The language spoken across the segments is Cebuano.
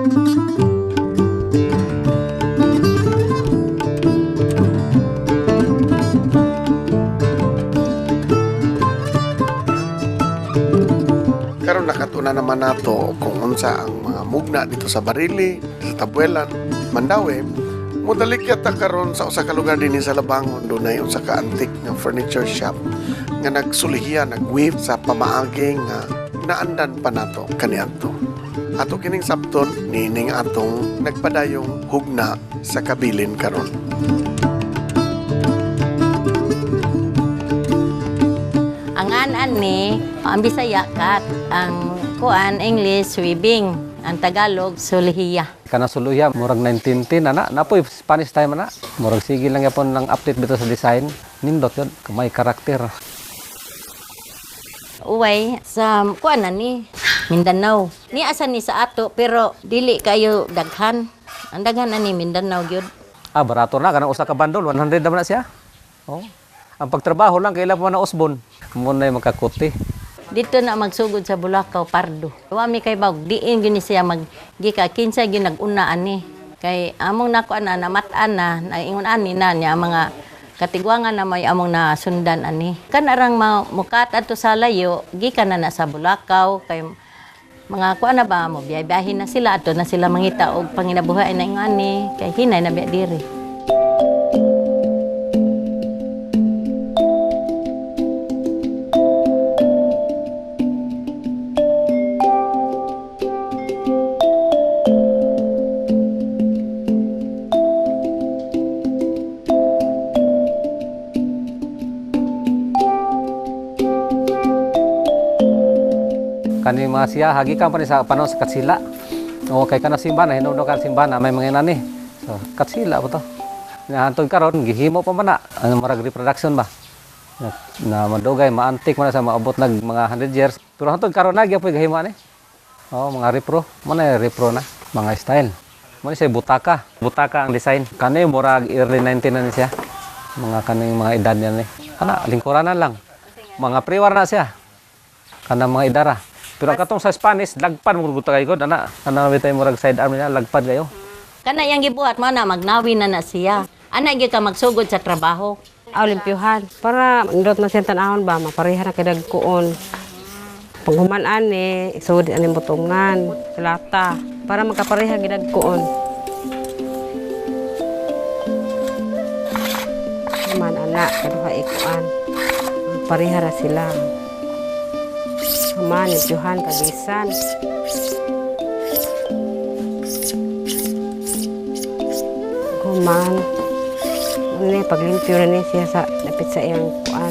Karon nakatuna naman nato kung unsa ang mga mugna dito sa Barili, sa Tabuelan, Mandaue. Modalikya ta karon sa usa ka lugar dinhi sa Labangon, dunay usa ka antique nga furniture shop nga nagsulihiya, nag-weave sa pamaagi nga naandan pa nato kaniadto. Ato kining sabton niining atong nagpadayong hugna sa kabilin karon. Ang an ni, ang Bisaya kat, ang kuan English weaving, ang Tagalog sulihiya. Kana suluya murag 1910 ana, napoy Spanish time ana. Murag sige lang yapon lang update bitaw sa design. Nindot yun, may karakter. Uway sa kuan na ni Mindanao. Ni asa ni sa ato pero dili kayo daghan. Ang daghan ani Mindanao gyud. Ah, barato na kanang usa ka bandol, 100 naman na siya. Oh. Ang pagtrabaho lang kay ila pa na usbon. Mo na makakuti. Dito na magsugod sa Bulacau, Pardo. Wa mi kay bawg diin gyud ni siya mag gika kinsa gyud nag-una ani. Kay among nako ana namat-an na naingon ani na niya ang mga katigwangan na may among nasundan ani. Kanarang mukat adto sa layo gikan na na sa Bulacau kay mga kuan na ba mo biyahe na sila adto na sila mangita og panginabuhi na ingon ani kay hinay na biya diri. Kani mga siya hagi ka pa ni sa panahon sa Katsila. O kay kana simba na hinumdum ka simba na may mga nani. So Katsila ba to? Nahantod karon gihimo pa man na ang marag reproduction ba. Na madugay maantik man na sa maabot nag mga 100 years. Pero hantod karon na gyud gihimo ani. Oh, mga repro, mo na repro na mga style. Mo ni siya butaka. Butaka ang design. Kani murag early 19 na ni siya. Mga kaning mga edad niya ni. Ana lingkuranan lang. Mga pre-war na siya. Kanang mga idara. Pero ang katong sa Spanish, lagpad mo buta kayo, ana, ana bitay murag side arm niya, lagpad kayo. Kana yang gibuhat mo na magnawi na na siya. Ana gyud ka magsugod sa trabaho. Olimpyuhan para indot man siyang tan-awon ba mapareha na kay dagkuon. Paghuman ani, isod ani butungan, lata para magkapareha gid dagkuon. Man ana kaduha ikuan. Pareha ra sila. Human, limpyuhan, kagisan. Human. Ano paglimpyo na ni siya sa dapit sa iyang kuan.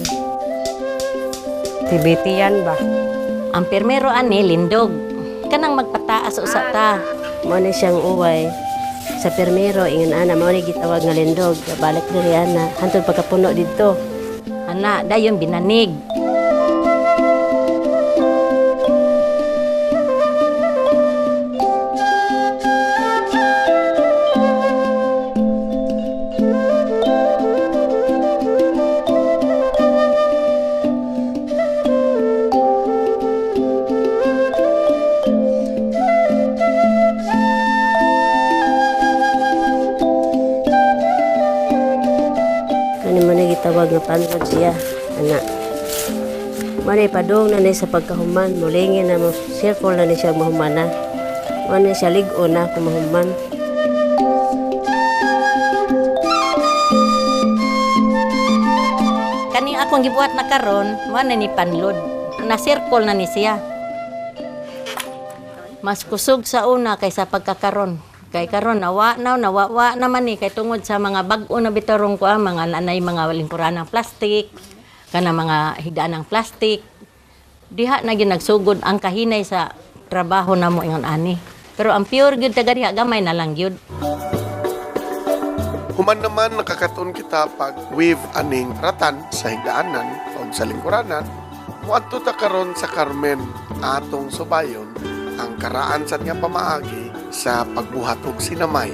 Tibitian ba? Ang pirmero ani lindog. Kanang magpataas usa ta. Mao ni siyang uway. Sa pirmero ingon ana mao ni gitawag nga lindog. Balik diri ana hantod pagkapuno didto. Ana dayon binanig. Tawag nga panrod siya, ana. Manay padung na ni sa pagkahuman, mulingin na mo, circle na ni siya mahumana. Manay siya lig-o na kung mahuman. Kaning akong gibuhat na karon, mo na ni panlod. Na circle na ni siya. Mas kusog sa una kaysa pagkakaron. Kay karon nawa na nawawa naman ni kay tungod sa mga bag-o na bitarong ko mga nanay mga lingkuran ng plastic, kana mga higdaan ng plastic. Diha na gyud nagsugod ang kahinay sa trabaho namo ingon ani. Pero ang pure gyud taga diha gamay na lang gyud. Human naman nakakaton kita pag weave aning ratan sa higdaanan o sa lingkuranan, moadto ta karon sa Carmen atong subayon ang karaan sa nga pamaagi sa pagbuhat og sinamay.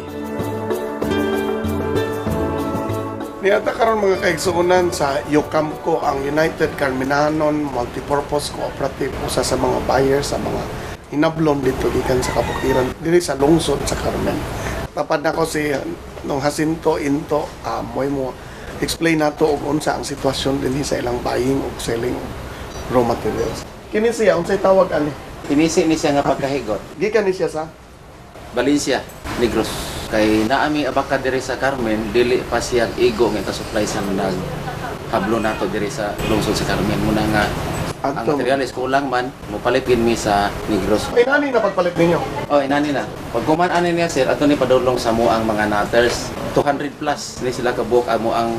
Niata karon mga kaigsuonan sa Ucamco, ang United Carmenanon Multipurpose Cooperative, usa sa mga buyer sa mga Hinablon dito gikan sa kabukiran diri sa lungsod sa Carmen. Tapad nako si nung Jacinto Into, moy mo explain nato og unsa ang sitwasyon dinhi sa ilang buying ug selling og raw materials. Kini siya unsay tawag ani? Pinisi ni siya nga pagkahigot. Gikan ni siya sa Valencia, Negros. Kay naami abaka diri sa Carmen, dili pa siya igo nga ika-supply sa nag hablo nato diri sa lungsod sa Carmen. Muna nga ang Adto. materials kulang man, mopalit gid mi sa Negros. Ay, nani na pagpalit ninyo? Oh, inani na. Pag kuman ani niya sir, ato ni padulong sa mo ang mga nutters. 200 plus ni sila kabuok amo ang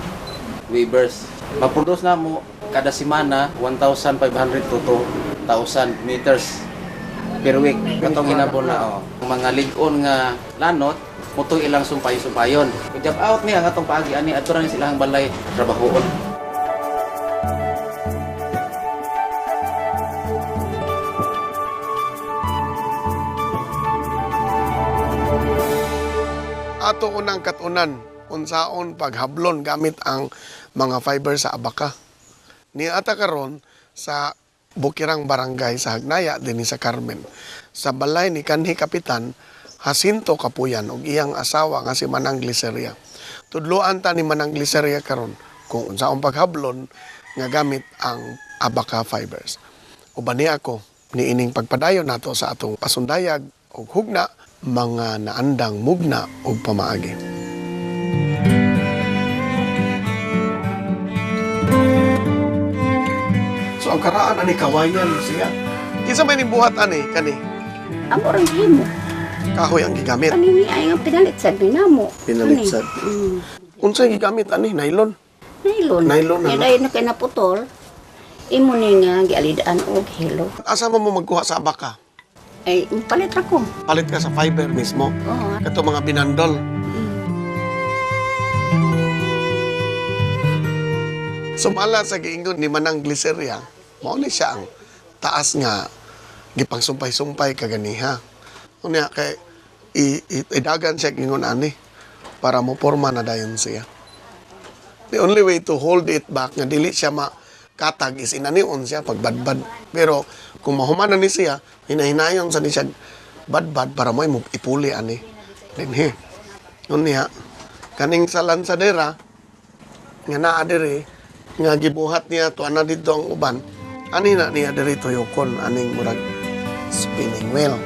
weavers. Ma-produce na mo kada semana 1,500 to 2,000 meters per week. Katong hinabol na oh. Ang mga lig-on nga lanot mutoy ilang sumpay-sumpayon. Job out niya ang atong paagi ani adto ra ni sila ang balay trabahoon. Ato unang katunan unsaon paghablon gamit ang mga fiber sa abaka. Niata karon sa Bukirang Barangay sa Hagnaya dinhi sa Carmen. Sa balay ni kanhi Kapitan Jacinto Kapuyan ug iyang asawa nga si Manang Gliceria. Tudloan ta ni Manang Gliceria karon kung unsaon paghablon nga gamit ang abaka fibers. Uban ni ako niining pagpadayon nato sa atong pasundayag ug hugna mga naandang mugna ug pamaagi. So ang karaan ani kawayan siya. Kinsa may nibuhat ani kani? Amo rang himo. Kahoy ang gigamit. Kani ni ay nga pinalitsad ni namo. Pinalitsad. Kani. Mm. Unsay gigamit ani nylon? Nylon. Nylon, ano? Kaya dayon na kay naputol. Imo ni nga gialidaan og hilo. Asa man mo magkuha sa abaka? Ay palit ra ko. Palit ka sa fiber mismo. Oo. Kato mga binandol. Sumala sa giingon ni Manang Gliceria, mao ni siya ang taas nga gipangsumpay-sumpay kaganiha. Unya kay idagan siya ingon ani para mo porma na dayon siya. The only way to hold it back nga dili siya makatag is inanion siya pagbadbad. Pero kung mahuman na ni siya, hinahinayon sa ni siya badbad para mo ipuli ani. Dinhi. Unya kaning sa lansadera nga naa diri nga gibuhat niya to ana didto ang uban ani na niya diri tuyokon aning murag spinning wheel.